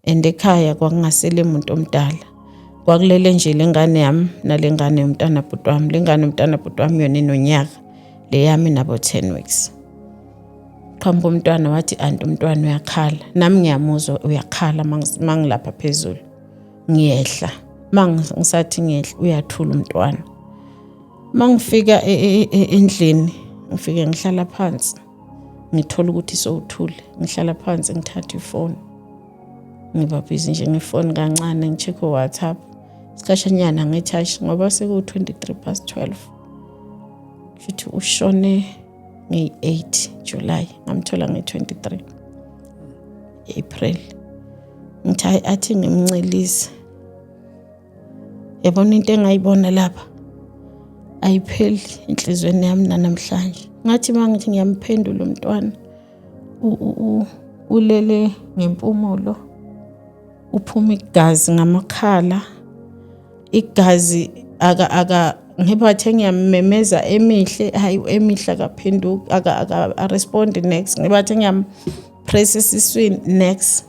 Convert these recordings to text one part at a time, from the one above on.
And ekhaya kwakungasele muntu omdala, kwakulele nje lengane yami nalengane yomntana bhuti wami. Lengane yomntana bhuti wami yona inonyaka, le yami nabo 10 weeks. Qhamuka umntwana wathi, "Anti, umntwana uyakhala." Nami ngiyamuzwa uyakhala mangilapha phezulu. Ngiyehla, mangisathi ngiyehla, uyathula umntwana. Mangifika endlini, ngifike ngihlala phansi, ngithola ukuthi sowuthule. Ngihlala phansi, ngithatha ifoni, ngiba busy nje ngefoni kancane, ngi-check WhatsApp sikhashanyana, ngi-touch ngoba seku-23 past 12. Futhi ushone ngeyi-8 July, ngamthola nge-23 April. Ngithi, "Hayi, athi ngimncelise." Yabona, into engayibona lapha ayipheli enhliziyweni yami nanamhlanje. Ngathi mangithi ngiyamphendula umntwana, ulele ngempumulo, uphuma igazi ngamakhala, igazi aka ngibathe ngiyamemeza, "Emihle!" Hayi, Emihle akaphenduki, aka respond next. Ngibathe ngiyampress esiswini, next.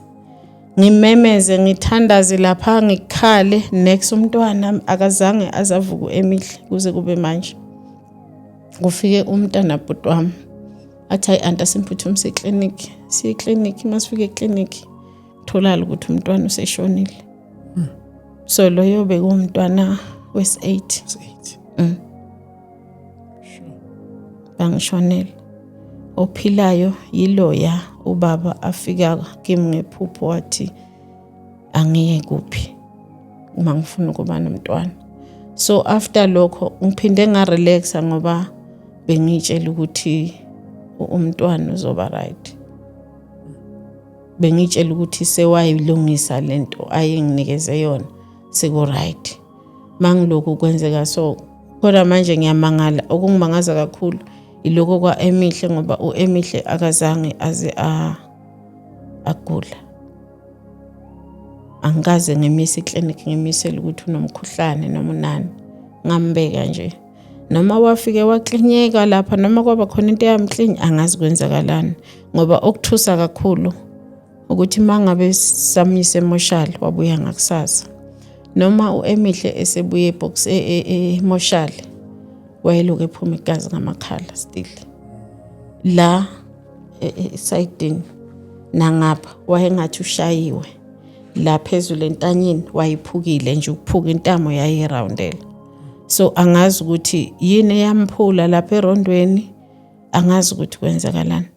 Ngimemeze, ngithandaze lapha, ngikhale, next. Umntwana akazange azavuka, Emihle, kuze kube manje. Kufike umntana bhuti wami athi, "Hayi anti, asimphuthumise eklinikhi." Siye eklinikhi. Masifike eklinikhi, tholakala ukuthi umntwana useshonile. So loyo bekuwumntwana wesi-8. 8. Bangishonela. Ophilayo yiloya ubaba afika kimi ngephupho wathi angiye kuphi uma ngifuna ukuba nomntwana. So after lokho ngiphinde ngarelaxa ngoba bengitshela ukuthi umntwana uzoba right. Bengitshela ukuthi sewayilungisa lento ayenginikeze yona, seku right. Mangilokhu kwenzeka so, kodwa manje ngiyamangala. Okungimangaza kakhulu iloko kwa-Emihle, ngoba u-Emihle akazange aze agula. Angikaze ngimise eklinikhi ngimisele ukuthi unomkhuhlane noma unani. Ngambeka nje, noma wafike waklinyeka lapha, noma kwaba khona into eyamklinya, angazi kwenzakalani. Ngoba okuthusa kakhulu ukuthi mangabe samyisa emoshali, wabuya ngakusasa, noma u-Emihle esebuye ebox emoshali, wayeloku ephuma igazi ngamakhala still la esayidini nangapha. Wayengathi ushayiwe la phezulu entanyeni, wayiphukile nje ukuphuka intamo, yayirawundela. So angazi ukuthi yini eyamphula lapha erondweni, angazi ukuthi kwenzakalani.